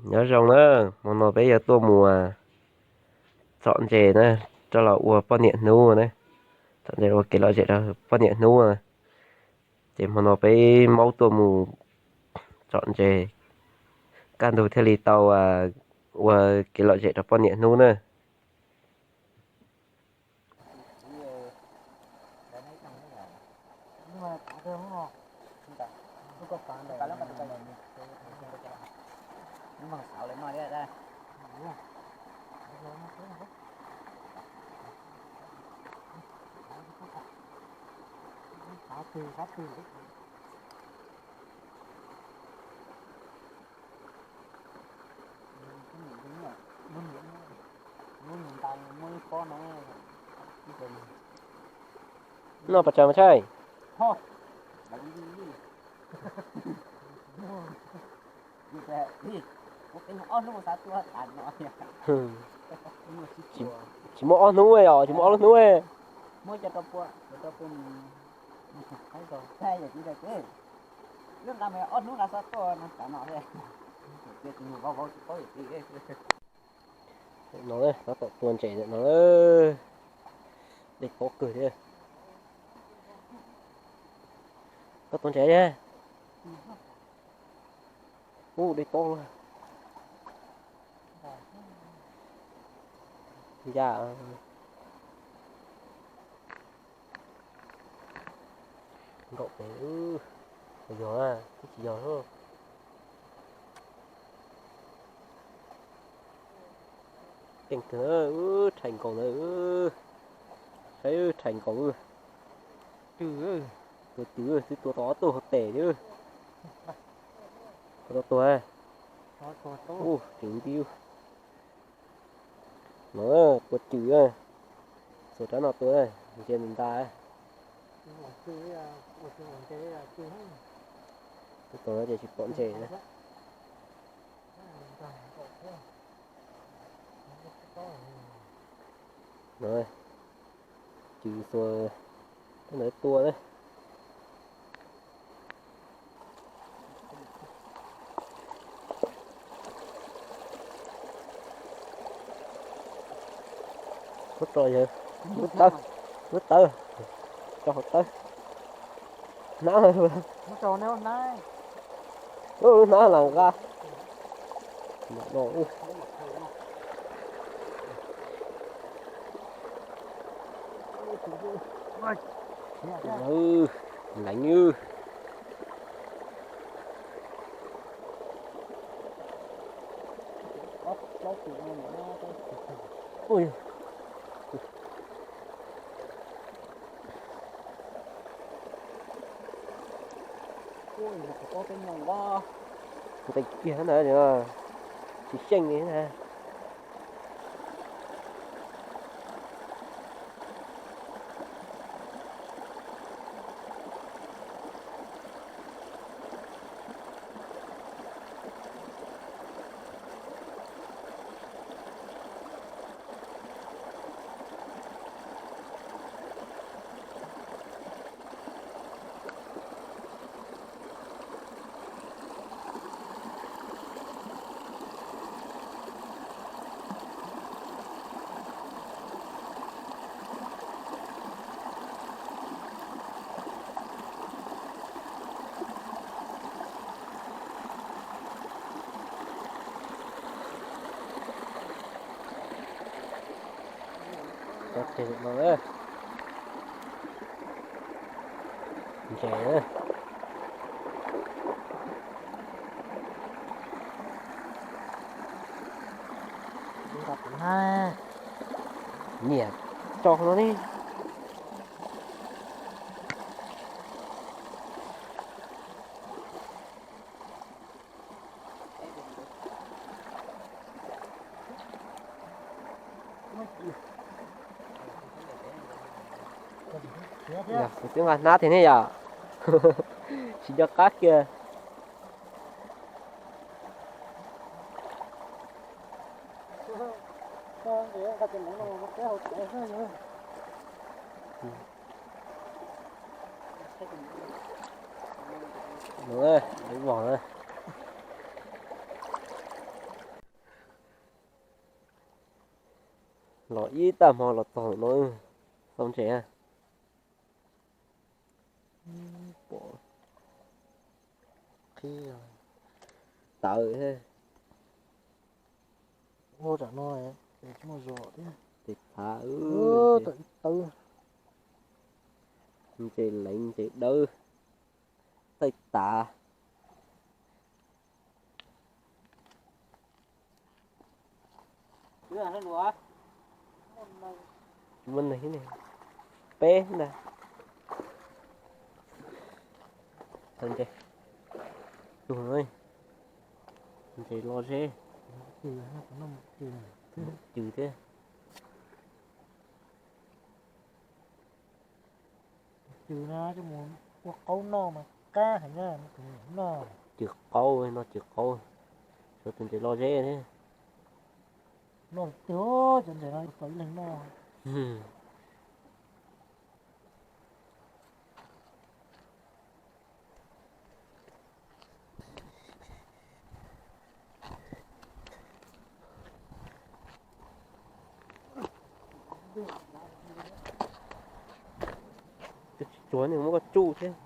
Nyob zoo na, hmo no peb yuav tuaj mus txhom ntses na, rau los ua poj niam hnub na. Txhom ntses ua kev lom zem rau poj niam hnub na. Ces hmo no peb maub tuaj mus txhom ntses, kaj ntug thiaj li tau ua kev lom zem rau poj niam hnub na. Noj pes tsawg mas Thaib? Tsis muaj ob hnub os, tsis muaj ob hnub. No tab tom tua ntses no, dej tob kawg thiab. Koj tua ntses thiab? Ub, dej tob. Ya, nkaum pem, yog twb tsis yog. Keej kawg, rhais nkaus ntawd, saib rhais nkaus. Cw, tua cw twb tua tau ob tug hauv tes thiab. Tua tau tuag. Ub, tseem nti. No, tua cw, xuas rab no tua, ntsia nta nta. Tus no ces tsis pom ntses na. No, cw xuas rab ntawd tua na. Muab tso yawg, muab tawb, muab tawb, tso hauv tawb. Hnab, hnab las nqa. Leev. Nqis kiag na, tsis xyeej li na. Tso tseg no, ntses na. Niam, tso no ne. Kuv twb nqa hnab thiab ne yom. Tsis nco qab kiag. Vos na. Los ib tag hmo los txog no, txog ntses. Pom qhib tawv thiab. Ua tam no es tsis muaj zos thiab. Tes phav, tawm ib tawb. Ntses leev ntses dawb, taij tav. Muaj neeg, peb ntag. Ntses, ntses loj zeb. Cws thiab. Cws no coj mus ua qaub noj mas qab heev na, noj. Cws qaub, noj cws qaub. Suav tus ntses loj zeb thiab. Loj tiag, cov ntses no tau ib leeg noj. Tsis tsuag ne, muab koj tsuj thiab.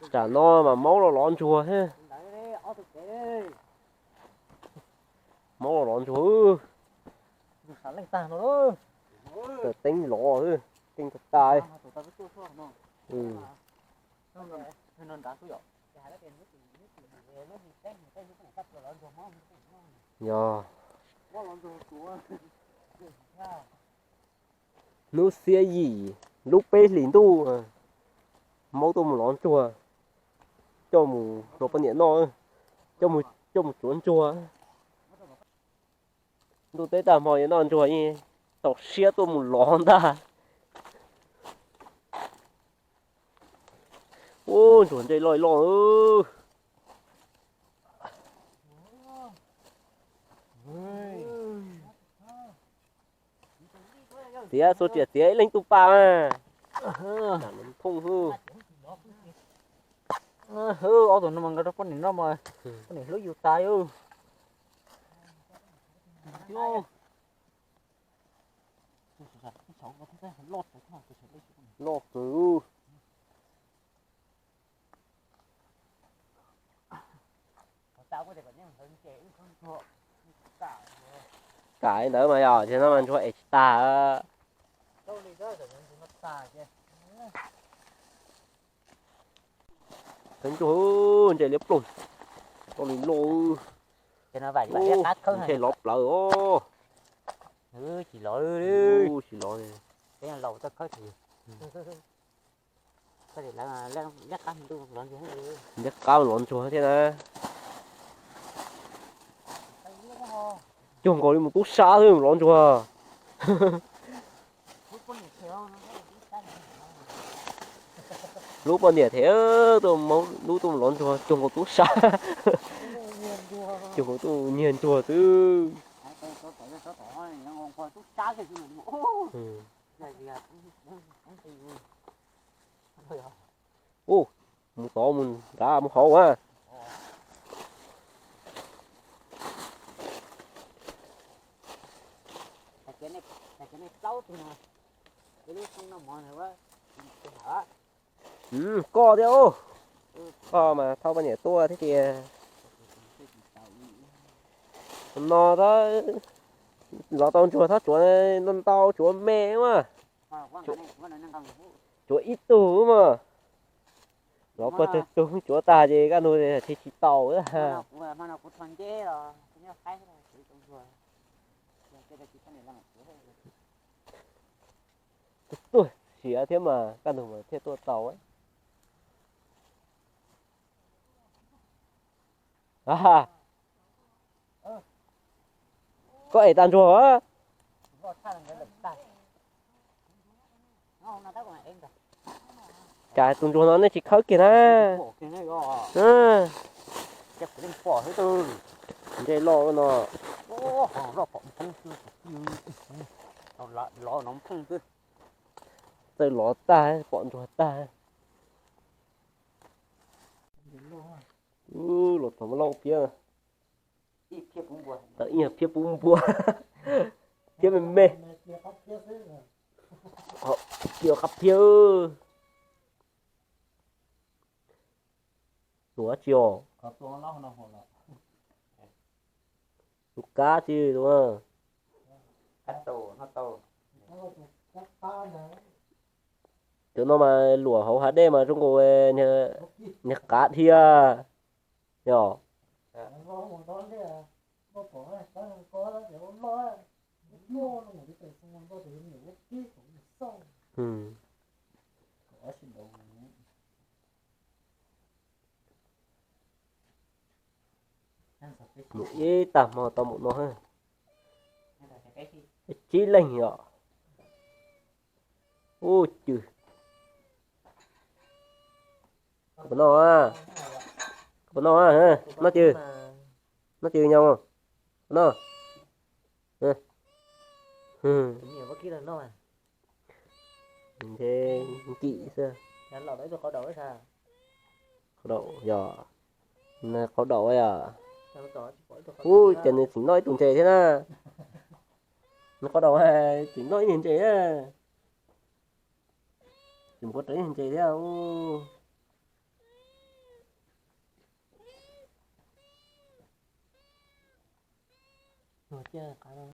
Tsam no mas maub los lov ntsuag thiab. Maub los lov ntsuag. Teeb lov, teeb tag tas. Yog hnub xiab yim lub peb hlis ntuj, maub tuaj mus lov ntsuag, coj mus rau poj niam noj, coj mus tsuav ntsuag. Ntuj teb tag hmo yuav noj ntsuag, tau siab tuaj mus lov ntag. Ub, ntsuag ntsej loj loj. Txiav, txhua txiav txiav ib leeg tuj paj mas. Thooj hwb. Ob tug no mas nkawd rau poj niam noj mas, poj niam hlub yus tas. Loj kawg. Kam li ntawd mas yog tias no mas ntsuag es tsis tag. Ntsuag, ntses liab ploog, tau li loj. Ntses lov plawv os. Tsis lov. Liab qab lov ntsuag thiab na. Cuag nkaus li mus tub sab xwb lov ntsuag. Lub poj niam thiab tuaj, lub tuaj mus lov ntsuag cuag nkaus tub sab. Cuag nkaus tuaj nyiag ntsuag xwb. Ub, mus tod mus nrad mus hauv a. Koj thiab, koj mas thauj poj niam tuaj thiab tiag. No tab, lov tau ntsuag txhob tsuav ntau, tsuav me mas. Tsuav ib tug mas. Lov puag tug tsuav tag ces kaj ntug thiaj tsis tau. Tuaj siav thiab mas kaj ntug mas thiaj tuaj tau. Koj ev tag ntsuag a? Cas tus ntsuag no nej tsis khawb kiag na? Ntse loj no. Txawj lov tag, pom ntsuag tag. Los txog muaj loj phiab. Tawm ib nyuag phiab pub npua. Phiab me me. Cia qab phiab. Tus dab tsi os? Tus kab tsis tus. Cov no mas luam hauv hav dej mas zoo nkaus niag qav dhia. Yog. Mus ib tag hmo tau mus no. Tsib leeg os. Ub, cw. Puas no? Puas no? No cw. No cw nyo. Puas no? Nkim xwb. Qau daum yog, qau daum yog. Ub, ces nws tseem noj ib tug ntses thiab na. Nws qau daum tseem noj ib tug ntses na. Tseem npuav rawv ib tug ntses thiab.